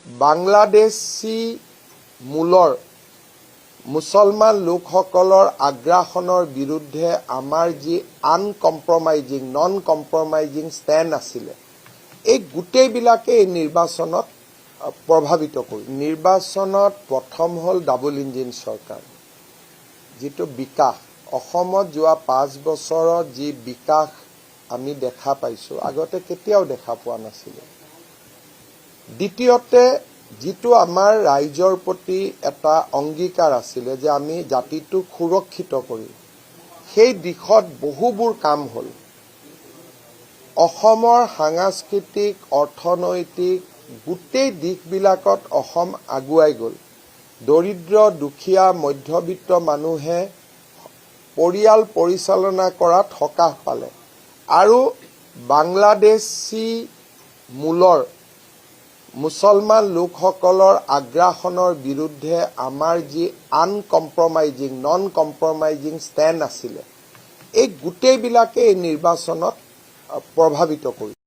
বাংলাদেশী মূলৰ মুছলমান লোকসকলৰ আগ্ৰাসনৰ বিৰুদ্ধে আমাৰ যি আনকম্প্ৰমাইজিং, নন কম্প্ৰমাইজিং ষ্টেণ্ড আছিলে, এই গোটেইবিলাকে এই নিৰ্বাচনত প্ৰভাৱিত কৰি নিৰ্বাচনত প্ৰথম হ'ল ডাবল ইঞ্জিন চৰকাৰ, যিটো বিকাশ অসমত যোৱা 5 বছৰত যি বিকাশ আমি দেখা পাইছোঁ, আগতে কেতিয়াও দেখা পোৱা নাছিলোঁ। দ্বিতীয়তে, যিটো আমাৰ ৰাইজৰ প্ৰতি এটা অংগীকাৰ আছিলে যে আমি জাতিটোক সুৰক্ষিত কৰিম, সেই দিশত বহুবোৰ কাম হ'ল। অসমৰ সাংস্কৃতিক, অৰ্থনৈতিক গোটেই দিশবিলাকত অসম আগুৱাই গ'ল। দৰিদ্ৰ, দুখীয়া, মধ্যবিত্ত মানুহে পৰিয়াল পৰিচালনা কৰাত সকাহ পালে আৰু বাংলাদেশী মূলৰ মুছলমান লোকসকলৰ আগ্ৰাসনৰ বিৰুদ্ধে আমাৰ যি আনকম্প্ৰমাইজিং, নন কম্প্ৰমাইজিং ষ্টেণ্ড আছিলে, এই গোটেইবিলাকে এই নিৰ্বাচনত প্ৰভাৱিত কৰি